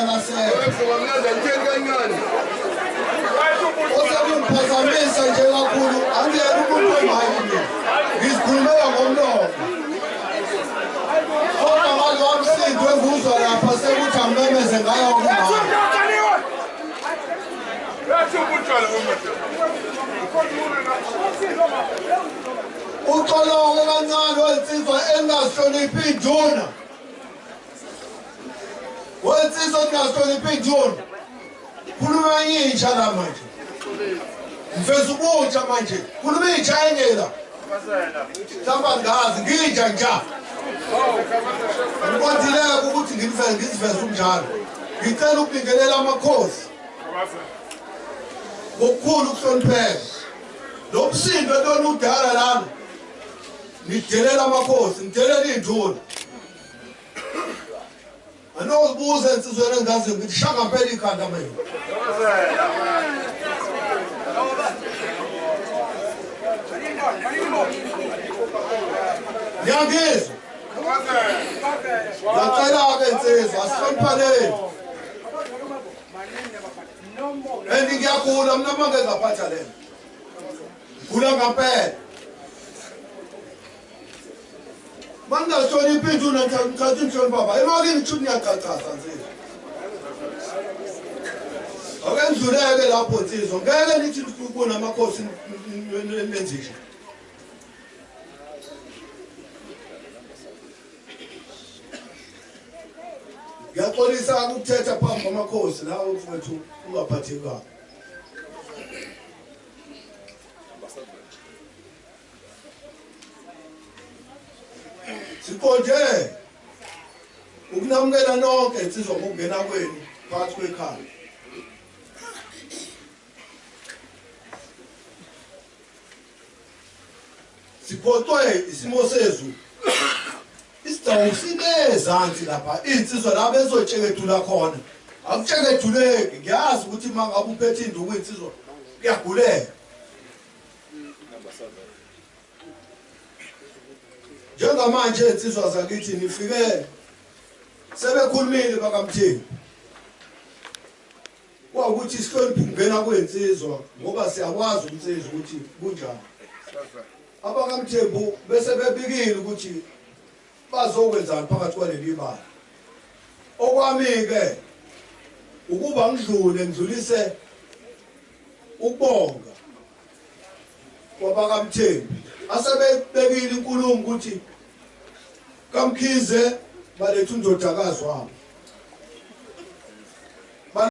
nakasekho. Osekumphazamisa nje kakhulu angiyena umuntu omanje mina. Ngizikhulumela ngomlomo. Kodwa ngalowa msindo engiwuzwa lapha sekuthi angimemeze ngayo kumama. Uxolonge kancane wensizwa engazihloniphi induna. Wensizwa engazihloniphi induna. Khuluma intsha la manje. Mfeza ubutsha manje. Khuluma intsha enye la. Mhlawumbe angazi nginja nja. Ngikwazileke ukuthi ngiziveze umnjalo. Ngicela ukubingelela amakhosi. Ngokukhulu ukuhlonipheka. Lo msindo entoni udala lana. Nidelela amakhosi, nidelela iy'nduna. Anozibuza ensizweni engaziyo ngithi shaka mpela ikhanda mina. Ngiyangizwa. Ngiyacela-ke insizwa, asihloniphaneni. And ngiyagula mina uma ngeke ngaphatha lena. Ngigula ngampela. Mangingahloniphi induna ngithatha inhlonipho baba. Emakini kusho ukuthi ngiyachachaza nsizwa. Ake ngidluleke lapho nsizwa. Ngeke nithi kubona amakhosi nenze nje. Ngiyaxolisa ukuthetha phambi kwamakhosi nawe mfowethu ungaphatheki kabi. Siqonde ukunamukela nonke insizwa ngokungena kwenu phakathi kwekhaya. Siphoxwe isimo sezulu. Isigcawu sinezansi lapha insizwa la bezotshekethula khona. Akutshekethuleki ngiyazi ukuthi uma ngabe uphethe induku insizwa kuyaguleka. Njengamanje insizwa zakithi nifike sebekhulumile bakaMthembu. Kwawukuthi sihloniphe ukungena kwensizwa ngoba siyakwazi insizwa ukuthi kunjani. AbakaMthembu bese bebikile ukuthi bazokwenzani phakathi kwaleli bala. Okwami-ke ukuba ngidlule ngidlulise ukubonga kwabakaMthembu asebebekile inkulumo ukuthi kaMkhize baletha undodakazi wabo.